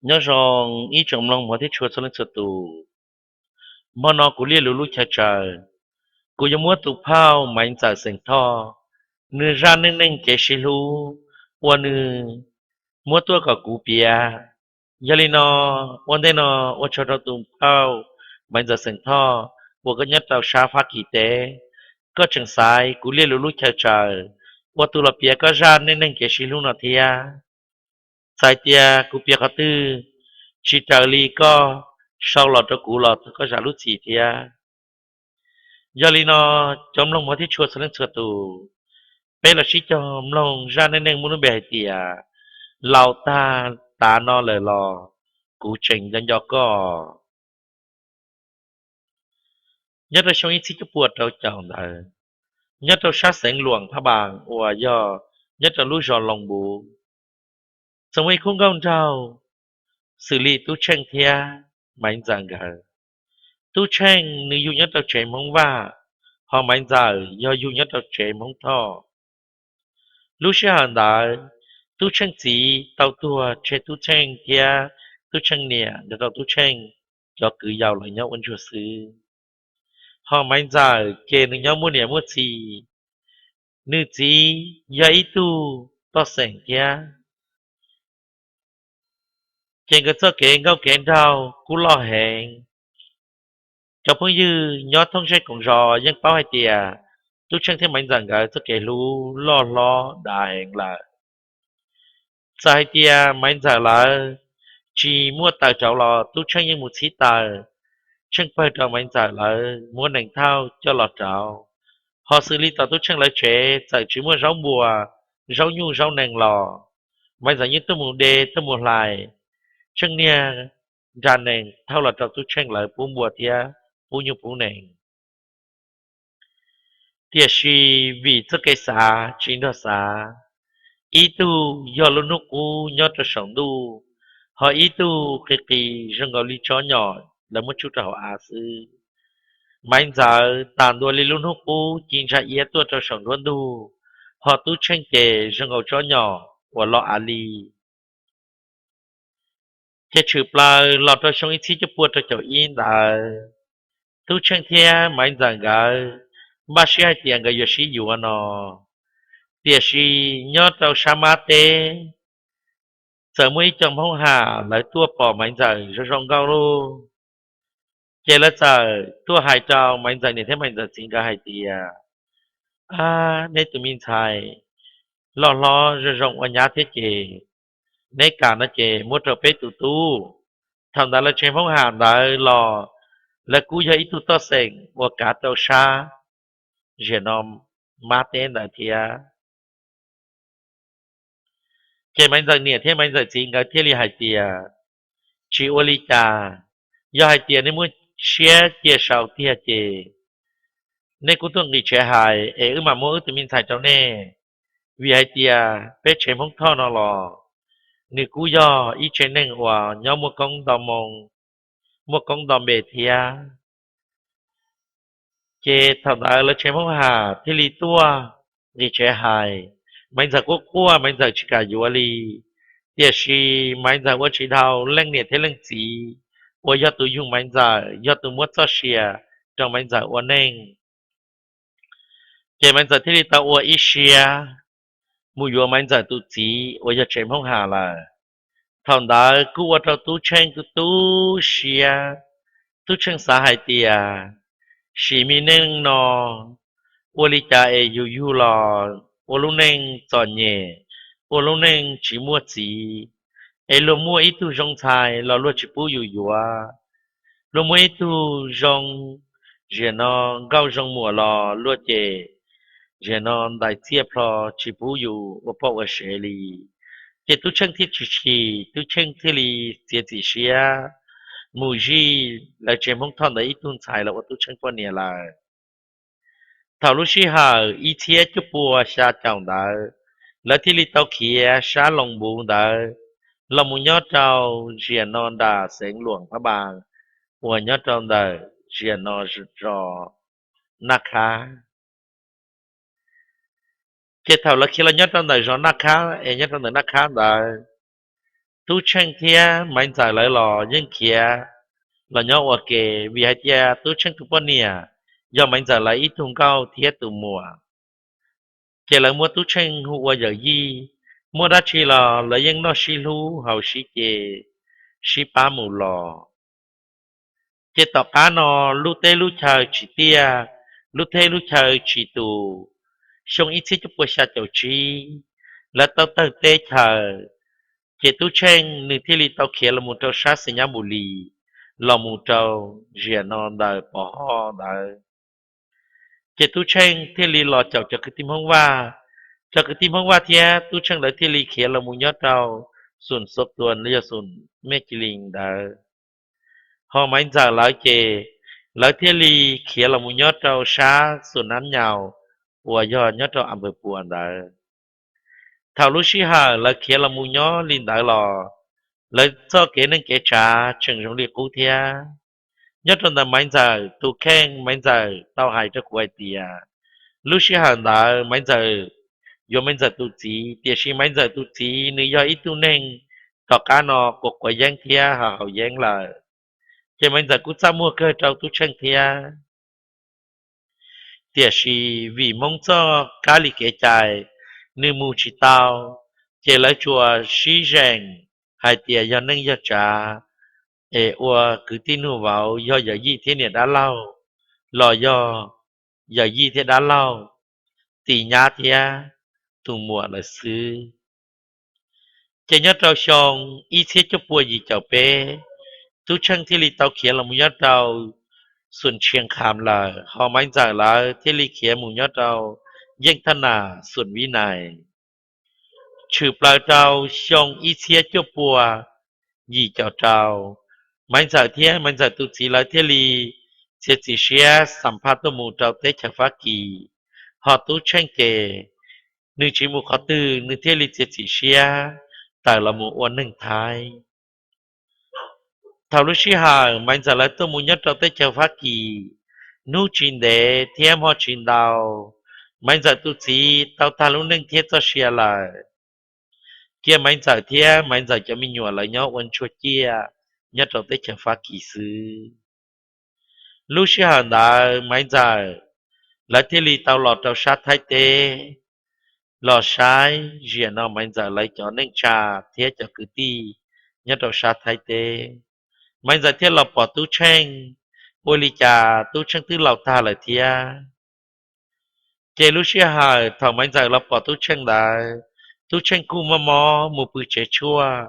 Nyob zoo ib tsoom mloog mov thiab tshua txhua leej txhua tus. Hmo no kuv Liaj Lus lub chaw tsaws, kuv yuav muab tus phauj Maiv Ntxawm xeem Thoj, nws zaj neej neeg kev sib hlub uas nws muab tuaj kom kuv piav. Yog li no, ua ntej no ua tsaug rau tus phauj Maiv Ntxawm xeem Thoj uas koj nyob rau sab Fab Kis teb, koj tseem xaiv kuv Liaj Lus lub chaw tsaws ua tus los piav koj zaj neej neeg kev sib hlub no thiab. Txawm hais tias kuv piav qhov twg tsis raws li koj sau los rau kuv los thov koj zam lub txim thiab. Yog li no, cov mloog mov thiab tshua txhua leej txhua tus, peb los sib cog mloog zaj neej neeg muaj lub npe hais tias Laus Tag Tav No Lawm Los Kuv Tseem Nco Nco Koj. Nyob rau xyoo ib txhiab cuaj pua rau caum ntawd, nyob rau sab xeev Luam Phaj Npas uas yog nyob rau lub zos Loos Npuv, txawm muaj ib khub nkauj nraug xws li Tub Tsheej thiab Maiv Ntxawm nkawd. Tub Tsheej nws yug nyob rau tsev Hmoob Vaj, ho Maiv Ntxawm yog yug nyob rau tsev Hmoob Thoj. Lub sij hawm ntawd, Tub Tsheej txiv tau tuag tseg Tub Tsheej thiab Tub Tsheej niam nrog rau Tub Tsheej cov kwv yau los nyob ua ntsuag xwb. Ho Maiv Ntxawm ces nws nyob muaj niam muaj txiv, nws txiv yog ib tug toj xeem thiab. Ces nkawd txoj kev nkauj kev nraug kuj loj heev. Cov phooj ywg nyob thoob zej koom zos yeej paub hais tias Tub Tsheej thiab Maiv Ntxawm nkawd txoj kev hlub loj hlob dav heev lawm. Txawm hais tias Maiv Ntxawm lawv tsis muaj taws rauv los Tub Tsheej yeej mus txhib taws tsheej pawg rau Maiv Ntxawm lawv muab nees thauj coj los rauv. Ho xws li tom Tub Tsheej lawv tsev txawm tsis muaj zaub npua, zaub nyuj zaub nees los Maiv Ntxawm yeej tuaj mus de tuaj mus hlais tsheej niag nra nees thauj los rau Tub Tsheej lawv pub npua thiab pub nyuj pub nees. Tiam sis vim txoj kev xav tsis nrog xav, ib tug yog lub hnub qub nyob rau saum ntuj, ho ib tug qis qis zoo nkaus li tsob nyom lawv muab tsuj rau hauv av xwb. Maiv Ntxawm tas ntua li lub hnub qub ci ntsa iab tuaj rau saum nruab ntug, ho Tub Tsheej ces zoo nkaus tsob nyom uas lo av li. Ces tshwm plaws los rau xyoo ib txhiab cuaj pua rau caum ib ntawd, Tub Tsheej thiab Maiv Ntxawm nkawd npaj siab hais tias nkawd yuav sib yuav no. Tiam sis nyob rau sab Mab teb, txawm muaj ib co Hmoob Ham lawv tuaj pom Maiv Ntxawm zoo zoo nkauj lauj. Ces lawv txawm tuaj hais rau Maiv Ntxawm niam thiab Maiv Ntxawm txiv nkawd hais tias, Ab, neb tus me ntxhais loj hlob zoo zoo ua nyab thiab ces neb kam no ces muab rau peb tus tub. Thaum ntawd lawv tsev Hmoob Ham ntawd los lawv kuj yog ib tug toj xeem uas kav rau sab ziam no Mab teb ntawd thiab. Ces Maiv Ntxawm niam thiab Maiv Ntxawm txiv nkawd thiaj li hais tias, Tsis ua li cas, yog hais tias nej muaj siab cia sau tiag ces nej kuj tuaj nqis tsev hais es wb mam muab wb tus me ntxhais rau nej. Vim hais tias peb tsev Hmoob Thoj no los nws kuj yog ib tsev neeg uas nyob muaj koob nto moo, muaj koob nto npe thiab. Ces thaum ntawd lawv tsev Hmoob Ham thiaj li tuaj nqis tsev hais. Maiv Ntxawm quaj quaj, Maiv Ntxawm tsis kam yuav li. Tiam sis Maiv Ntxawm ua tsis dhau leej niam thiab leej txiv uas yog tus yug Maiv Ntxawm, yog tus muab txoj sia rau Maiv Ntxawm ua neej. Ces Maiv Ntxawm thiaj li tau ua ib siab mus yuav Maiv Ntxawm tus txiv uas yog tsev Hmoob Ham lawm. Thaum ntawd kuj ua rau Tub Tsheej tu tu siab. Tub Tsheej xav hais tias, sim me neej no ua li cas es yus yug los ua lub neej txom nyem, ua lub neej tsis muaj txiv, es luag muaj ib tug zoo ntxhais los luag tsis pub yus yuav. Luag muaj ib tug zoo, ziag no nkauj zoo muam los luag ces ziag no ntais txiaj plho tsis pub yus ua poj ua sev li. Ces Tub Tsheej thiaj tsis chim, Tub Tsheej thiaj li txiav txim siab mus zij lawv tsev Hmoob Thoj ntawd ib tug ntxhais los ua Tub Tsheej poj niam lawm. Thaum lub sij hawm ib txhiab cuaj pua xya caum ntawd, lawv thiaj li tau khiav sab Loos Npuv ntawd los mus nyob rau ziag no nram xeev Luam Phab Npas uas nyob rau ntawm ziag no zos Naj Khab. Ces thaum lawv khiav los nyob rau ntawm zos Naj Khab es nyob rau ntawm Naj Khab ntawd, Tub Tsheej thiab Maiv Ntxawm lawv los yeej khiav los nyob ua ke, vim hais tias Tub Tsheej tus poj niam yog Maiv Ntxawm lawv ib tug nkauj thiab tus muam. Ces lawv muab Tub Tsheej hu ua yawm yij, muaj dab tsi los lawv yeej noj sib hlub haus sib ce, sib pab mus los. Ces tom qab no lub teb lub chaw tsis tiaj, lub teb lub chaw tsis tus, xyoo ib txhiab cuaj pua xya caum tsib, lawv tau tawg teb chaws. Ces Tub Tsheej nws thiaj li tau khiav los mus rau sab Xeem Nyab Npus Lis, los mus rau ziam no ntawm Pov Hoj ntawd. Ces Tub Tsheej thiaj li los caum cov kwv tij Hmoob Vaj. Cov kwv tij Hmoob Vaj thiab Tub Tsheej lawv thiaj li khiav los mus nyob rau Xum Xua Tuas los yog Xum Mej Cis Lis ntawd. Ho Maiv Ntxawm lawv ces lawv thiaj li khiav los mus nyob rau sab Xum Nab Nyaus uas yog nyob rau Am Pawg Puas ntawd. Thaum lub sij hawm lawv khiav los mus nyob li ntawd los, lawv txoj kev neej kev tsav tseem zoo li qub thiab. Nyob rau ntawm Maiv Ntxawm tus kheej, Maiv Ntxawm tau hais rau kuv hais tias, lub sij hawm ntawd Maiv Ntxawm yuav Maiv Ntxawm tus txiv, tiam sis Maiv Ntxawm tus txiv nws yog ib tug neeg tom qab no quav quav yeeb thiab haus haus yeeb lawm, ces Maiv Ntxawm kuj txaj muag kawg rau Tub Tsheej thiab. Tiam sis vim Hmoob txoj kab li kev cai, nws mus tsis tau, ces lawv tsuas sib zeem hais tias yog neej yog tsav, es ua kwv tij nus vauv, yog yawm yij thiab niam dab laug, los yog yawm yij thiab dab laug, tim nyab thiab tus muam lawm xwb. Ces nyob rau xyoo ib txhiab cuaj pua yim caum peb, Tub Tsheej thiaj li tau khiav los mus nyob rau Xum Tshias Kham lawm, ho Maiv Ntxawm lawv thiaj li khiav mus nyob rau Yeej Thaj Nas, Xum Vib Nais. Tshwm plaws rau xyoo ib txhiab cuaj pua yim caum rau, Maiv Ntxawm thiab Maiv Ntxawm tus txiv lawv thiaj li txiav txim siab xam phaj tuaj mus rau teb chaws Fab Kis, ho Tub Tsheej ces nws tsis mus qhov twg, nws thiaj li txiav txim siab tawm los mus ua neeg Thaib. Thaum lub sij hawm Maiv Ntxawm lawv tuaj mus nyob rau teb chaws Fab Kis, hnub tsis ntev thiab hmo tsis ntau, Maiv Ntxawm tus txiv tau tag lub neej thiab txoj sia lawm. Cia Maiv Ntxawm thiab Maiv Ntxawm cov me nyuam lawv nyob ua ntsuag ciaj nyob rau teb chaws Fab Kis xwb. Lub sij hawm ntawd Maiv Ntxawm lawv thiaj li tau los rau sab Thaib teb los saib ziam no Maiv Ntxawm lawv cov neej tsa thiab cov kwv tij nyob rau sab Thaib teb. Maiv Ntxawm thiaj los pom Tub Tsheej, ua li cas Tub Tsheej twb laus tag lawm thiab. Ces lub sij hawm thaum Maiv Ntxawm los pom Tub Tsheej ntawd, Tub Tsheej kuj mob mob mus pw tsev tshuaj.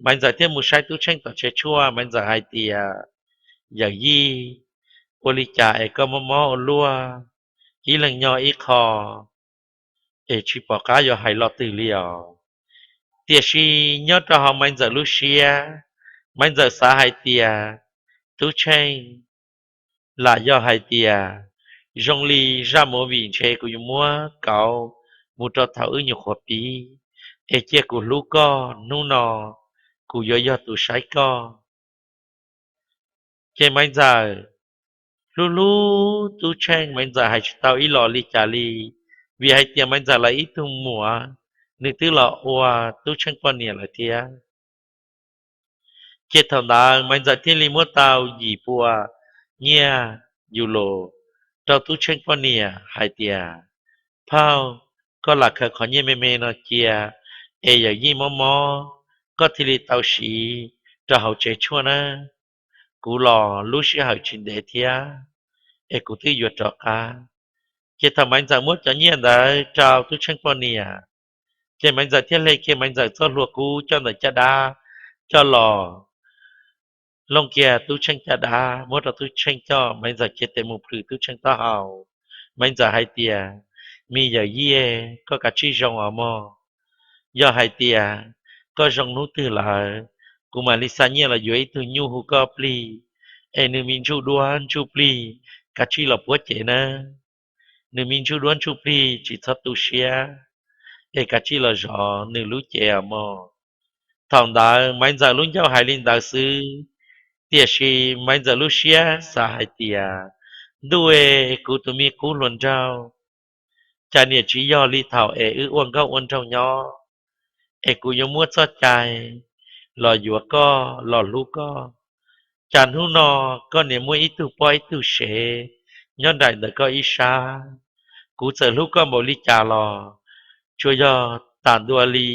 Maiv Ntxawm thiaj mus saib Tub Tsheej tom tsev tshuaj, Maiv Ntxawm hais tias, Yawm yij, ua li cas es koj mob mob ua luaj, ib leeg nyob ib qho, es tsis pom qab yuav hais lo twg li os? Tiam sis nyob rau hauv Maiv Ntxawm lub siab, Maiv Ntxawm xav hais tias, Tub Tsheej, lam yog hais tias zoo li zaj movie ntshe kuv yuav muab kauv mus rau thaum wb nyuam qhuav pib, es cia kuv hlub koj, hnub no kuv yuav yog tus saib koj. Ces Maiv Ntxawm hlub hlub Tub Tsheej, Maiv Ntxawm hais tsis tau ib los li cas li, vim hais tias Maiv Ntxawm lawv ib tug muam, nws twb los ua Tub Tsheej poj niam lawm thiab. Ces thaum ntawd Maiv Ntxawm thiaj li muab tau yim pua nyiaj yus los rau Tub Tsheej poj niam hais tias, Phauj, koj lam khaws qhov nyiaj me me no cia, es yawm yij mob mob, koj thiaj li tau siv rau hauv tsev tshuaj na. Kuv los lub sij hawm tsis ntev thiab, es kuv twb yuav rov qab. Ces thaum Maiv Ntxawm muab cov nyiaj ntawd rau Tub Tsheej poj niam, ces Maiv Ntxawm thiaj hle kiag Maiv Ntxawm txoj hlua kub coj ntawm caj dab coj los, looj kiag Tub Tsheej caj dab muab rau Tub Tsheej coj, Maiv Ntxawm cia tes mus plhws Tub Tsheej taub hau. Maiv Ntxawm hais tias, Me yawm yij, koj kav tsij zoo os mog. Yog hais tias koj zoo hnub twg lawm, kuv mam li xa nyiaj los yuav ib tug nyuj hu koj plig, es nws me ntsuj duab ntsuj plig kav tsij los puab cev nawb. Nws me ntsuj duab ntsuj plig tsis txhob tu siab, es kav tsij los zov nws lub cev os mog. Thaum ntawd Maiv Ntxawm lub ncauj hais li ntawd xwb, tiam sis Maiv Ntxawm lub siab xav hais tias, Ntuj e, kuv tus me qub hluas nraug, cas niam tsis yog li thaum es wb ua nkauj ua nraug nyob, es kuv yuav muab txoj cai los yuav koj, los hlub koj. Cas hnub no koj niaj muaj ib tug poj ib tug sev nyob nraim ntawm koj ib sab. Kuv txawm hlub koj npaum li cas los tsuas yog tas ntua li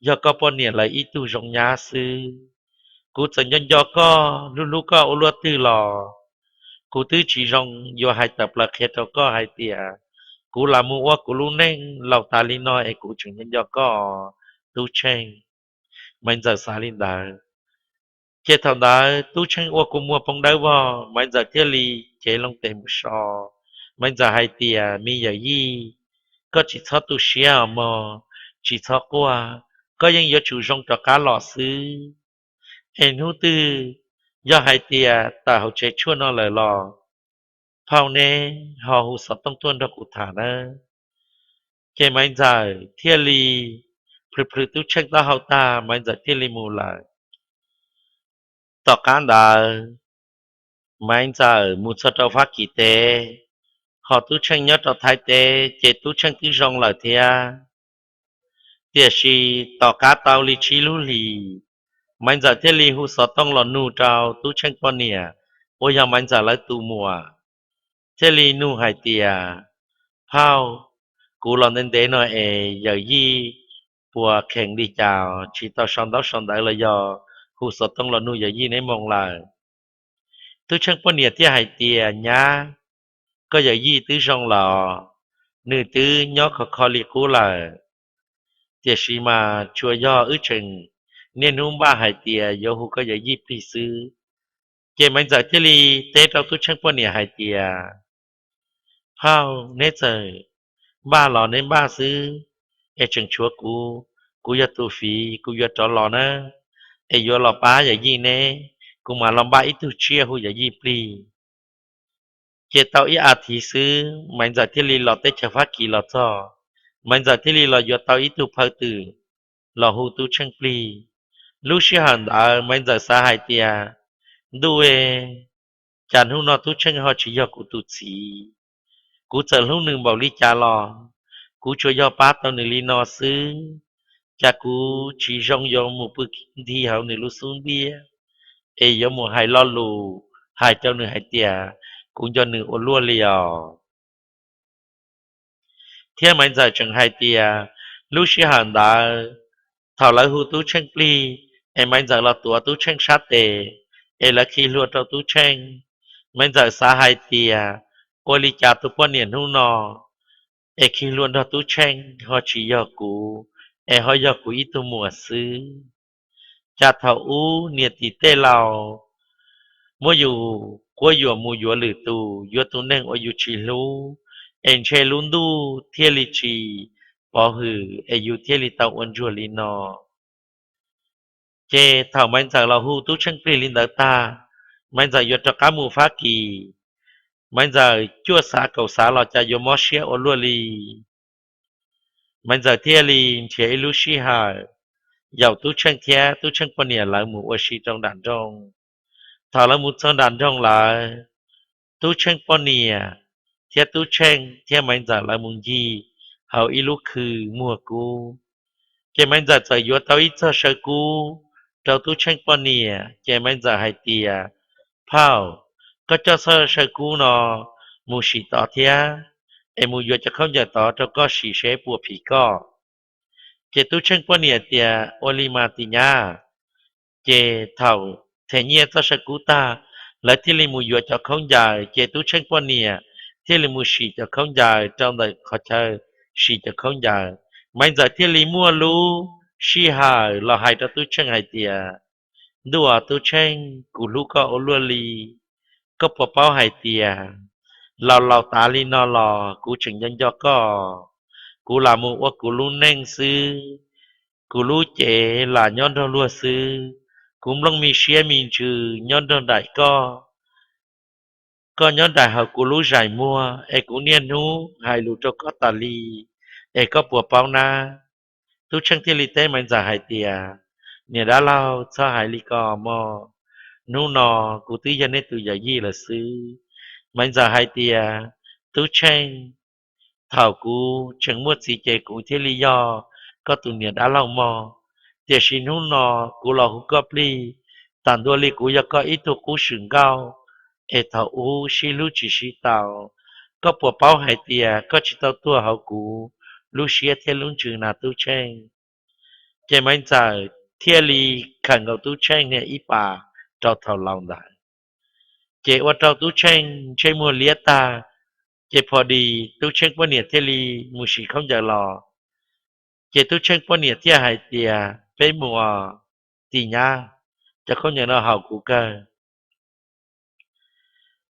yog koj poj niam lawv ib tug zoo nyab xwb. Kuv txawm nco nco koj, hlub hlub koj ua luaj twg los kuv twb tsis zoo yuav hais tawm plaws qhia rau koj hais tias kuv lam mus ua kuv lub neej laus tas li no es kuv tseem nco nco koj, Tub Tsheej. Maiv Ntxawm xav li ntawd. Ces thaum ntawd Tub Tsheej ua kua muag poob dawb vog, Maiv Ntxawm thiaj li cev loo tes mus so. Maiv Ntxawm hais tias, Me yawm yij, koj tsis txhob tu siab os mog, tsis txhob quaj, koj yeej yuav tsum zoo rov qab los xwb. Es hnub twg yog hais tias tawm hauv tsev tshuaj no lawm los phauj neb ho hu xov tooj tuaj nrog kuv tham nawb. Ces Maiv Ntxawm thiaj li plhws plhws Tub Tsheej taub hau tag, Maiv Ntxawm thiaj li mus lawm. Tom qab ntawd, Maiv Ntxawm mus txog rau Fab Kis teb, ho Tub Tsheej nyob rau Thaib teb, ces Tub Tsheej twb zoo lawm thiab. Tiam sis tom qab tau li tsib lub hlis, Maiv Ntxawm thiaj li hu xov tooj los nug rau Tub Tsheej poj niam uas yog Maiv Ntxawm lawv tus muam, thiaj li nug hais tias, Phauj, kuv los ntev ntev no es yawm yij puas kheev li cas tsis tau sau ntaub sau ntawv los yog hu xov tooj los nug yawm yij neb moo lawm? Tub Tsheej poj niam thiaj hais tias, Nyab, koj yawm yij twb zoo los, nws twb nyob khov kho li qub lawm. Tiam sis mas tsuas yog wb tseem niaj hnub npaj hais tias yuav hu koj yawm yij plig xwb. Ces Maiv Ntxawm thiaj li teb rau Tub Tsheej poj niam hais tias, Phauj, neb txawm npaj los neb npaj xwb, es tseem tshuav kuv, kuv yog tus fiv, kuv yuav rov los na, es yuav los pab yawm yij neb, kuv mam los npaj ib tug tsiaj hu yawm yij plig. Ces tau ib as thiv xwb, Maiv Ntxawm thiaj li los teb chaws Fab Kis los txog. Maiv Ntxawm thiaj li los yuav tau ib tug phaw twm los hu Tub Tsheej plig. Lub sij hawm ntawd Maiv Ntxawm xav hais tias, Ntuj e, cas hnub no Tub Tsheej ho tsis yog kuv tus txiv? Kuv txawm hlub nws npaum li cas los kuv tsuas yog pab tau nws li no xwb. Cas kuv tsis zoo yuav mus pw nthi hauv nws lub xub ntiag, es yuav mus hais lo lus hais rau nws hais tias kuv nco nws ua luaj li os. Thiab Maiv Ntxawm tseem hais tias, lub sij hawm ntawd thaum lawv hu Tub Tsheej plig, es Maiv Ntxawm los tuav Tub Tsheej sab tes, es lawv khi hlua rau Tub Tsheej, Maiv Ntxawm xav hais tias, ua li cas tus poj niam hnub no es khi hlua nrog Tub Tsheej ho tsis yog kuv, es ho yog kuv ib tug muam xwb? Cas thaum ub niam tim tej laus muab yus quab yuam mus yuav lwm tus, yuav tus neeg uas yus tsis hlub, es ntshe lub ntuj thiaj li tsis pov hwm es yus thiaj li tau ua ntsuag li no. Ces thaum Maiv Ntxawm los hu Tub Tsheej plig li ntawd tag, Maiv Ntxawm yuav rov qab mus Fab Kis. Maiv Ntxawm cuaj xav kaum xav los cas yuav mob siab ua luaj li. Maiv Ntxawm thiaj li nrhiav ib lub sij hawm yaum Tub Tsheej thiab Tub Tsheej poj niam lawv mus ua si rau nram nroog. Thaum lawv mus txog nram nroog lawm, Tub Tsheej poj niam thiab Tub Tsheej thiab Maiv Ntxawm lawv mus ncig hauv ib lub khw muag kub. Ces Maiv Ntxawm txawm yuav tau ib txoj saw kub rau Tub Tsheej poj niam, ces Maiv Ntxawm hais tias, Phauj, koj coj txoj saw kub no mus sim tod thiab, es mus yuav cov khaub ncaws tod rau koj sim seb puas phim koj. Ces Tub Tsheej poj niam tias, Ua li mas tim nyab. Ces thaum them nyiaj txoj saw kub tag, lawv thiaj li mus yuav cov khaub ncaws, ces Tub Tsheej poj niam thiaj li mus sim cov khaub ncaws rau ntawm qhov chaw sim cov khaub ncaws. Maiv Ntxawm thiaj li muaj lub sij hawm los hais rau Tub Tsheej hais tias, Ntuj aw Tub Tsheej, kuv hlub koj ua luaj li. Koj puas paub hais tias laus laus tas li no los kuv tseem nco nco koj? Kuv lam mus ua kuv lub neej xwb, kuv lub cev lam nyob nrog luag xwb. Kuv nplooj me siab me ntsws nyob nrog nraim koj. Koj nyob nraim hauv kuv lub zais muag, es kuv niaj hnub hais lus rau koj tas li, es koj puas paub nab? Tub Tsheej thiaj li teb Maiv Ntxawm hais tias, Niam dab laug, txhob hais li ko mog. Hnub no kuv twb yog nej tus yawm yij lawm xwb. Maiv Ntxawm hais tias, Tub Tsheej, thaum kuv tseem muaj txiv ces kuv thiaj li yog koj tus niam dab laug mog. tiam sis hnub no kuv los hu koj plig, tam ntua li kuv yog koj ib tug qub swm nkauj, es thaum ub sib hlub tsis sib tau, koj puas paub hais tias koj tsis tau tuag hauv kuv lub siab thiab lub ntsws na Tub Tsheej? Ces Maiv Ntxawm thiaj li khawm nkaus Tub Tsheej niag ib pas rau thaum laus ntawd. Ces ua rau Tub Tsheej ntsej muag liab tag, ces pho dis Tub Tsheej poj niam thiaj li mus sim khaub ncaws los. Ces Tub Tsheej poj niam thiaj hais tias, peb mus os, tim nyab, cov khaub ncaws no haum kuv kawg.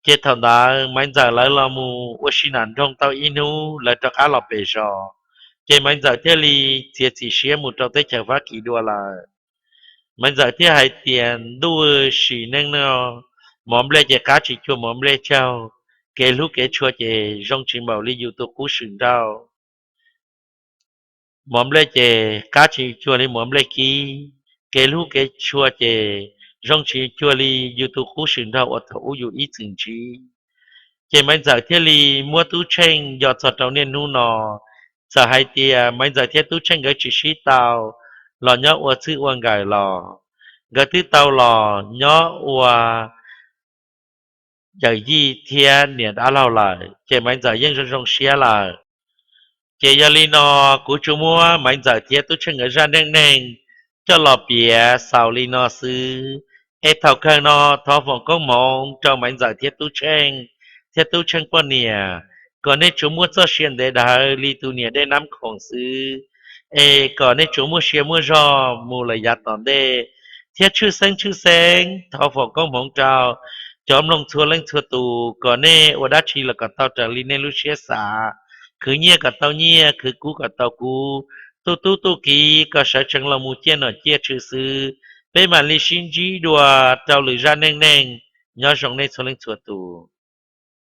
Ces thaum ntawd Maiv Ntxawm lawv los mus ua si nram nroog tau ib hnub lawv rov qab los pem zos, ces Maiv Ntxawm thiaj li txiav txim siab mus rau teb chaws Fab Kis dua lawm. Maiv Ntxawm thiaj hais tias, ntuj, sim neej no mov nplej ces qab tsis cuag mov nplej tsaug, kev hlub kev tshua ces zoo tsis npaum li yus tus qub swm nraug. Mov nplej ces qab tsis cuag li mov nplej kib, kev hlub kev tshua ces zoo tsis cuag li yus tus qub swm nraug uas thaum ub yus ib txwm ntsib. Ces Maiv Ntxawm thiaj li muab Tub Tsheej nco txog rau niaj hnub no. Txawm hais tias Maiv Ntxawm thiab Tub Tsheej nkawd tsis sib tau los nyob ua txwj ua nkawm los nkawd twb tau los nyob ua yawm yij thiab niam dab laug lawm, ces Maiv Ntxawm yeej zoo zoo siab lawm. Ces yog li no, kuv tsuas muab Maiv Ntxawm thiab Tub Tsheej nkawd zaj neej neeg coj los piav xaus li no xwb. Es thaum kawg no thov foom koob hmoov rau Maiv Ntxawm thiab Tub Tsheej, thiab Tub Tsheej poj niam, kom nej tsuas muaj txoj sia ntev dhawv li tus niam dej nab khoom xwb, es kom nej tsuas muaj sia muaj zog mus lawm yav tom ntej. Thiab tshwj xeeb tshwj xeeb thov foom koob hmoov rau cov mloog txhua leej txhua tus, kom nej ua dab tsi los kom tau raws li nej lub siab xav, khwv nyiaj kom tau nyiaj, khwv kub kom tau kub, tuj tub tuj kiv kom sawv tsees los mus ciaj nom ciaj tswv xwb. Peb mam li sib ntsib dua rau lwm zaj neej neeg. Nyob zoo nej txhua leej txhua tus.